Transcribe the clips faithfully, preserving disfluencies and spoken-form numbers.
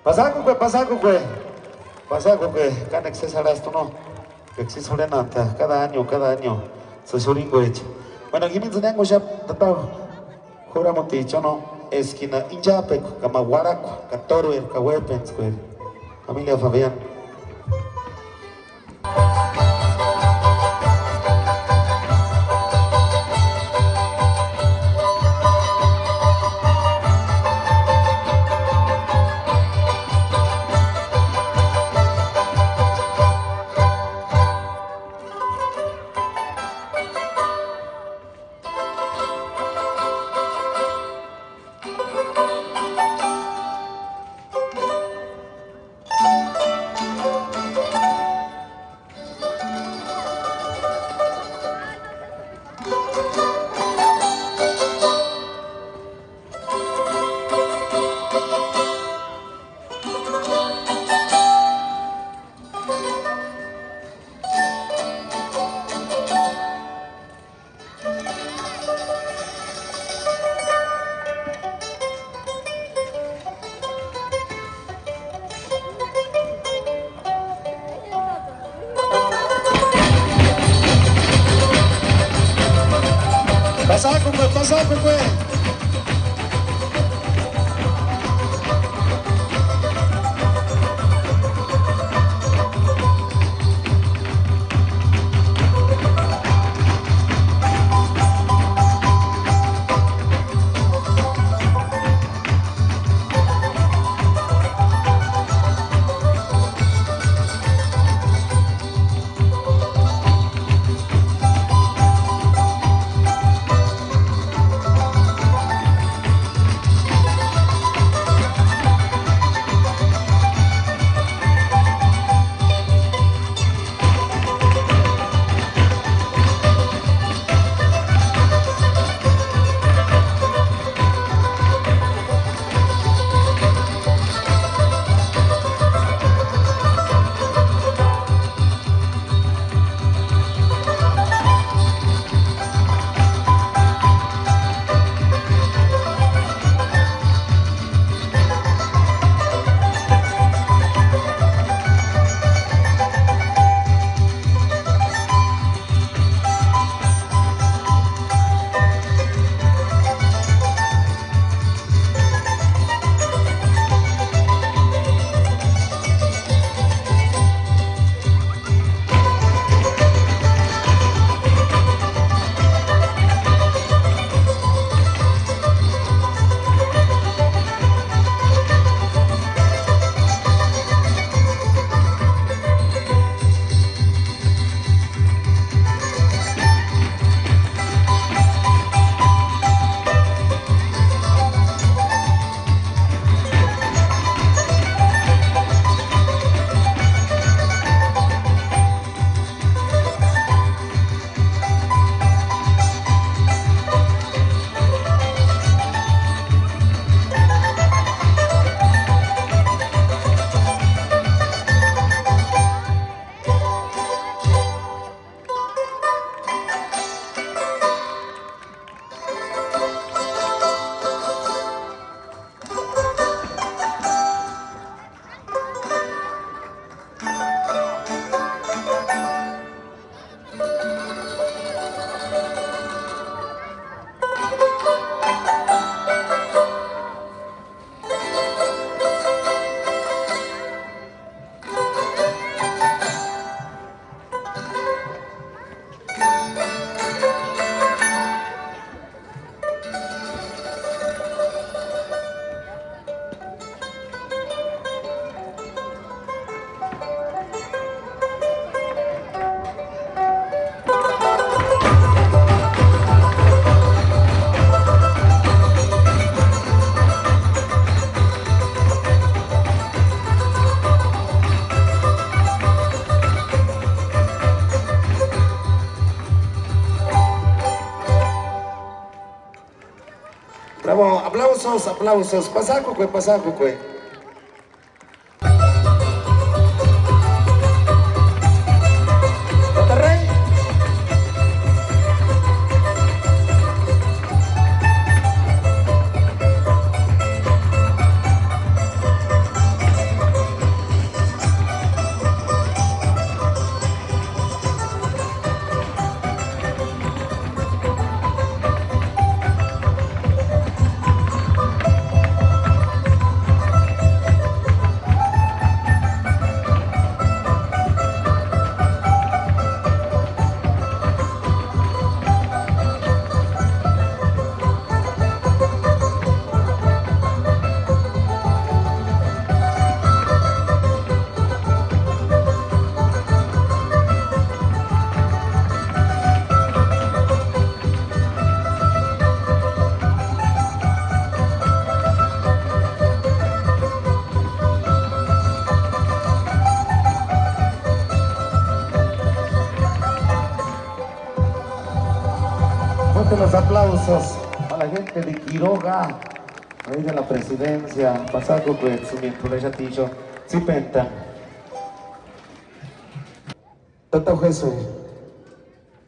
Pasakukue, pasakukue, pasakukue, kánekua sési jarhasti, no? Ka sési jurhenanta, kada año, kada año, sési jurhenkuecha. Bueno, jimintsïni enkuxapti tata juramuticha, no? Eskini inchap'ekua ka ma uarhakua ka tórhueri ka uéjpentskueri. Familia Fabián. Pasakukue, pasakukue. Bravo, aplausos, aplausos. Pasakukue, pasakukue. A la gente de Quiroga, ahí de la presidencia, pasakukue, tsïni t'urhexati ixu tsípentani. Tata Juesue,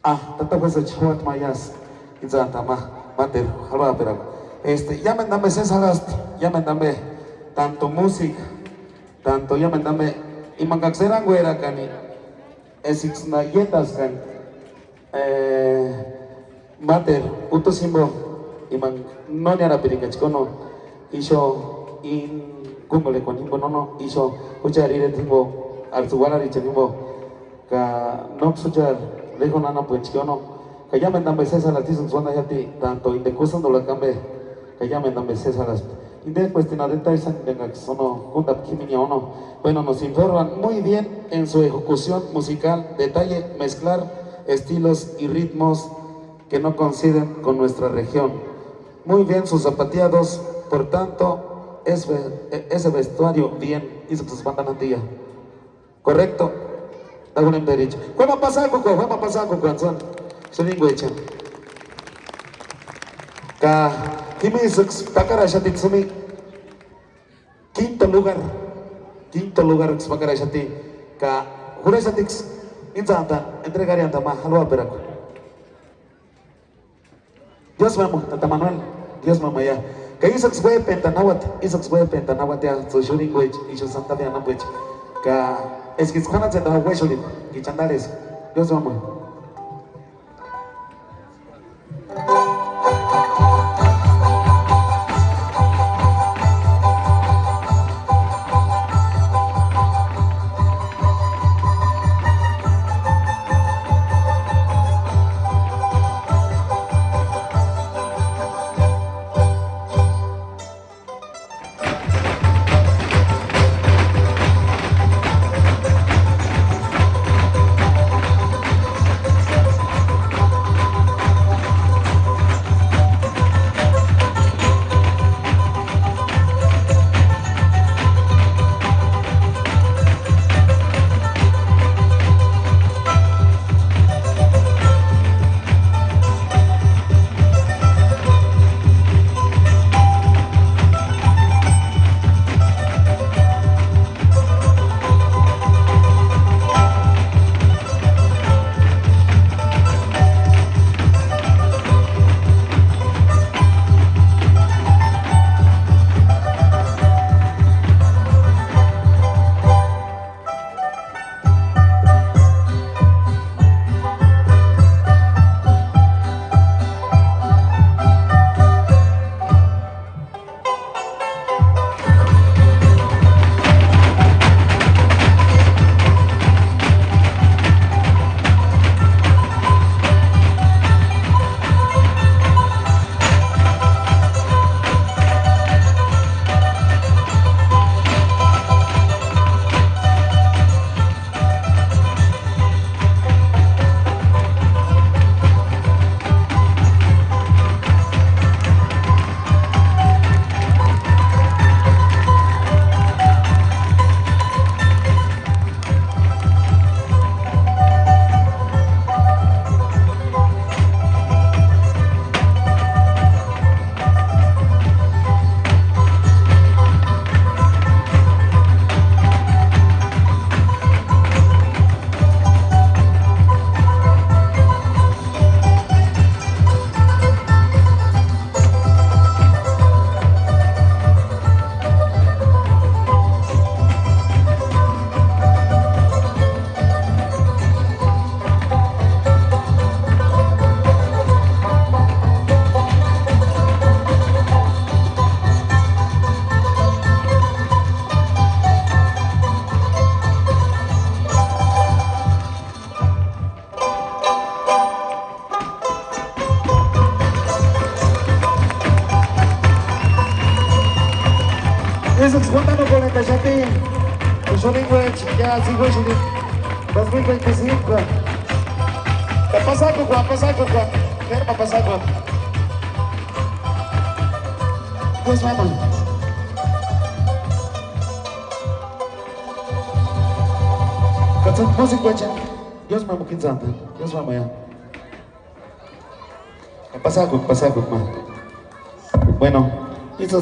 ah, tata Juesue, ch'uati ma iásï, intsantani ma, máteru, jarhuaperakua. Este, iámendu ambe sési jarhasti, iámendu ambe, tanto música, tanto iámendu ambe, imankaksï erankuerakani, eskiksï na iétaskani, eh, máteru, útasï jimpo, imani no niárapirinkachi kono, ixu, íni kúngorhekuani jimpo, no, no, ixu, juchari ireta jimpo, artsï uarharichani jimpo, ka nóksï juchari rejoni anapuecha kono, ka iámendu ambe sési jarhasti, ísïksï uandaxati, tanto inde kusandurhakua ambe, ka iámendu ambe sési jarhasti. Intekuestina detalle sáni enkaksï no kúntapka jimini, no. Bueno, nos informan muy bien en su ejecución musical, detalle, mezclar estilos y ritmos que no coinciden con nuestra región. Muy bien sus zapateados, por tanto, es ve-, e-, ese vestuario bien, ísïksï uandani jatira. Correcto. Tagunhemu derecho. Juáma pasakukua, juáma pasakukua, tsïni, sïninkuechani. Ka jimesïksï pakaraxati tsïni. Quinto lugar, quinto lugarksï pakaraxati, ka jurhexatiksï intsantani entregariantani ma jarhuaperakua. Dios mamu, tata Manuel, Dios mamu ya. Ka ísïksï uép'entani jauati, ísïksï uép'entani jauati ya, tsï xurhinkuecha, ixu Santa Fe anapuecha. Ka eskiksï k'uanhatsentani jauaka uéxurhikua, kicha antarhesï. Dios mamu. Eso es Juan Tano cuarenta y siete. Pues son lengua chica, cinco y siete. Dos mil veinticinco. Está pasando, Juan, pasando, Juan. Germa, pasando. Dios, vamos. Katsan música, guacha. Dios, vamos, quién sabe. Dios, vamos ya. Pasakut, pasakut ma. Bueno, itsï